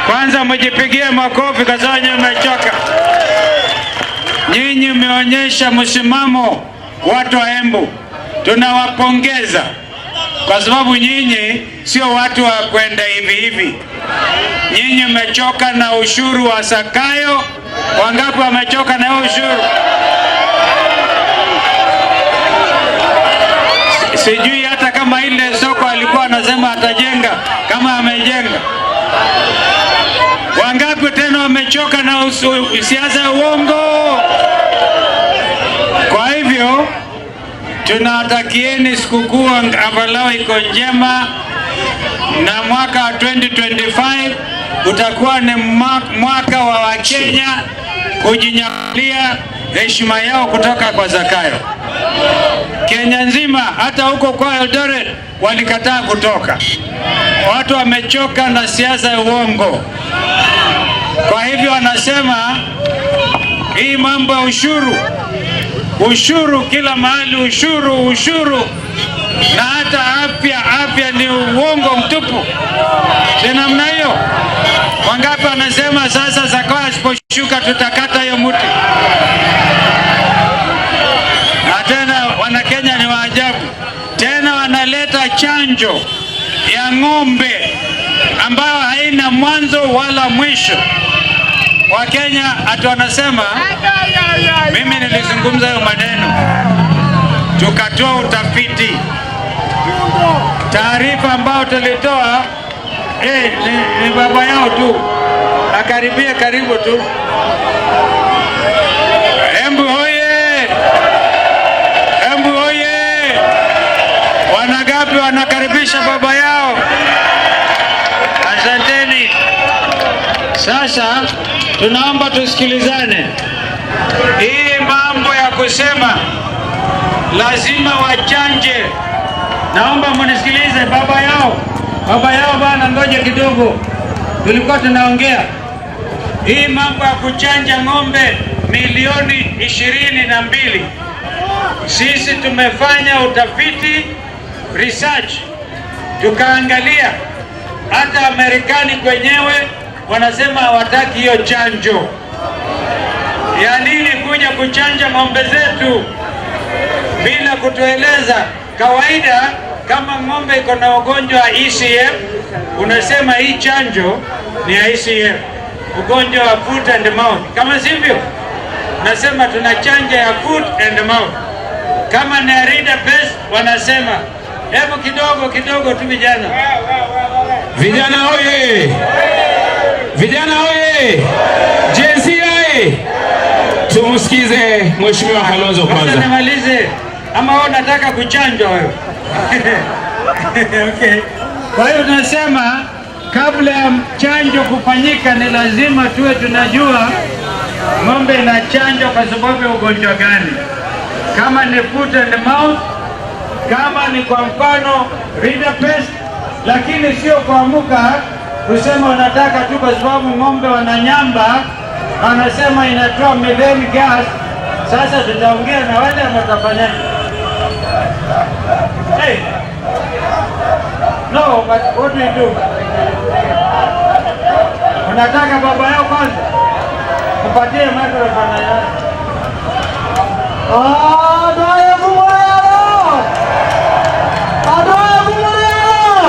Kwanza mjipigie makofi kwa sababu nyinyi mmechoka. Nyinyi mmeonyesha msimamo, watu wa Embu, tunawapongeza kwa sababu nyinyi sio watu wa kwenda hivi hivi. Nyinyi mmechoka na ushuru wa Zakayo. Wangapi wamechoka na huo ushuru? Sijui hata kama ile soko alikuwa anasema atajenga, kama amejenga. Wangapi tena wamechoka na siasa ya uongo? Kwa hivyo tunawatakieni sikukuu angalau iko njema, na mwaka wa 2025 utakuwa ni mwaka wa Wakenya kujinyakulia heshima yao kutoka kwa Zakayo. Kenya nzima, hata huko kwa Eldoret walikataa kutoka. Watu wamechoka na siasa ya uongo. Kwa hivyo wanasema hii mambo ya ushuru, ushuru kila mahali, ushuru, ushuru, na hata afya, afya ni uongo mtupu. Si namna hiyo? Wangapi wanasema sasa Zakayo asiposhuka tutakata hiyo mti? Na tena Wanakenya ni waajabu, tena wanaleta chanjo ya ng'ombe ambayo haina mwanzo wala mwisho. Wakenya ati wanasema, mimi nilizungumza hayo maneno, tukatoa utafiti, taarifa ambayo tulitoa ni baba yao tu, akaribia karibu tu. Embu hoye! Embu hoye! Wangapi wanakaribisha baba yao? Asanteni. Sasa tunaomba tusikilizane. Hii mambo ya kusema lazima wachanje, naomba munisikilize. Baba yao, baba yao bana, ngoja kidogo, tulikuwa tunaongea hii mambo ya kuchanja ng'ombe milioni 22. Sisi tumefanya utafiti research, tukaangalia hata Amerikani kwenyewe wanasema hawataki hiyo chanjo. Ya nini kuja kuchanja ng'ombe zetu bila kutueleza? Kawaida kama ng'ombe iko na ugonjwa wa ECF, unasema hii chanjo ni ya ECF, ugonjwa wa foot and mouth. Kama sivyo, nasema tuna chanja ya foot and mouth. Kama ni rinderpest, wanasema hebu kidogo kidogo tu vijana. Vijana oye! Vijana oye! Gen Z oye! Tumsikize Mheshimiwa Kalonzo Wacha kwanza. nimalize, ama wewe unataka kuchanjwa wewe? Okay. Kwa hiyo tunasema kabla ya chanjo kufanyika ni lazima tuwe tunajua ng'ombe inachanjwa kwa sababu ya ugonjwa gani, kama ni foot and mouth, kama ni kwa mfano rinderpest, lakini sio kuamuka kusema wanataka tu kwa sababu ng'ombe wananyamba, wanasema inatoa methane gas. Sasa tutaongea na wale ama tutafanyaje? Hey. No, but what do you do? Unataka baba yao kwanza? Kupatie microphone ya. Ah,